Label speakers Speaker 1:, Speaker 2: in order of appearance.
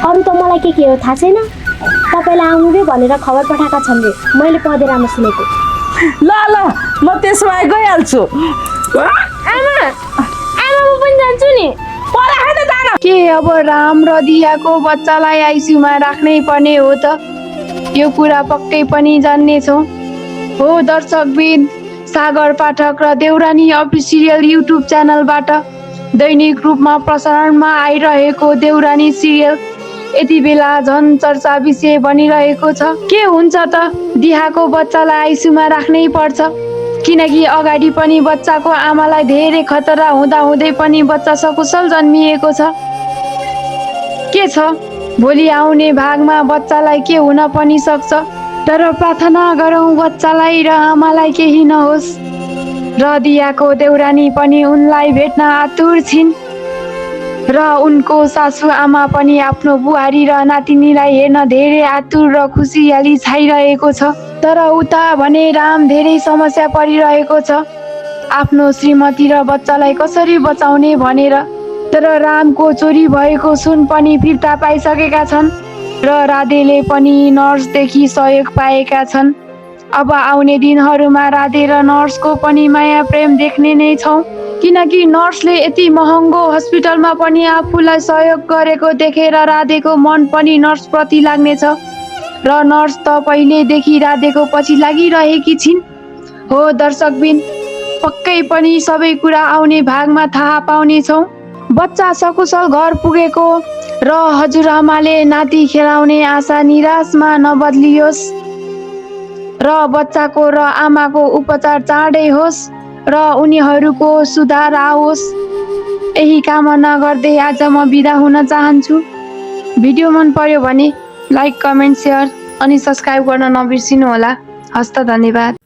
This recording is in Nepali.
Speaker 1: अरू त मलाई के हो थाहा छैन। तपाईँलाई आउनु रे भनेर खबर पठाएका छन् रे, मैले पढेरामा सुनेको।
Speaker 2: ल ल म त्यसो भए गइहाल्छु।
Speaker 1: आमा आमा म पनि जान्छु नि।
Speaker 3: के अब राम र दियाको बच्चालाई आइसियुमा राख्नै पर्ने हो त? यो कुरा पक्कै पनि जान्नेछौँ। हो दर्शकबिन, सागर पाठक र देउरानी अफिसियल युट्युब च्यानलबाट दैनिक रूपमा प्रसारणमा आइरहेको देउरानी सिरियल यति बेला झन् चर्चा विषय बनिरहेको छ। के हुन्छ त दिहाको बच्चालाई आइसियुमा राख्नै पर्छ, किनकि अगाडि पनि बच्चाको आमालाई धेरै खतरा हुँदै पनि बच्चा सकुशल जन्मिएको छ। के छ भोलि आउने भागमा बच्चालाई के हुन पनि सक्छ, तर प्रार्थना गरौँ बच्चालाई र आमालाई केही नहोस्। र दियाको देउरानी पनि उनलाई भेट्न आतुर छिन् र उनको सासु आमा पनि आफ्नो बुहारी र नातिनीलाई हेर्न धेरै आतुर र खुसियाली छाइरहेको छ। तर उता भने राम धेरै समस्या परिरहेको छ आफ्नो श्रीमती र बच्चालाई कसरी बचाउने भनेर। तर रामको चोरी भएको सुन पनि फिर्ता पाइसकेका छन् र राधेले पनि नर्सदेखि सहयोग पाएका छन्। अब आउने दिनहरूमा राधे र नर्सको पनि माया प्रेम देख्ने नै छौँ, किनकि नर्सले यति महँगो हस्पिटलमा पनि आफूलाई सहयोग गरेको देखेर राधेको मन पनि नर्सप्रति लाग्नेछ र नर्स त पहिलेदेखि राधेको पछि लागिरहेकी छिन्। हो दर्शकबिन, पक्कै पनि सबै कुरा आउने भागमा थाहा पाउनेछौँ। बच्चा सकुशल घर पुगेको र हजुरआमाले नाति खेलाउने आशा निराशमा नबदलियोस् र बच्चाको र आमाको उपचार चाँडै होस् र उनीहरूको सुधार आओस्, यही कामना गर्दै आज म बिदा हुन चाहन्छु। भिडियो मन पर्यो भने लाइक, कमेन्ट, सेयर अनि सब्सक्राइब गर्न नबिर्सिनु होला। हस्त धन्यवाद।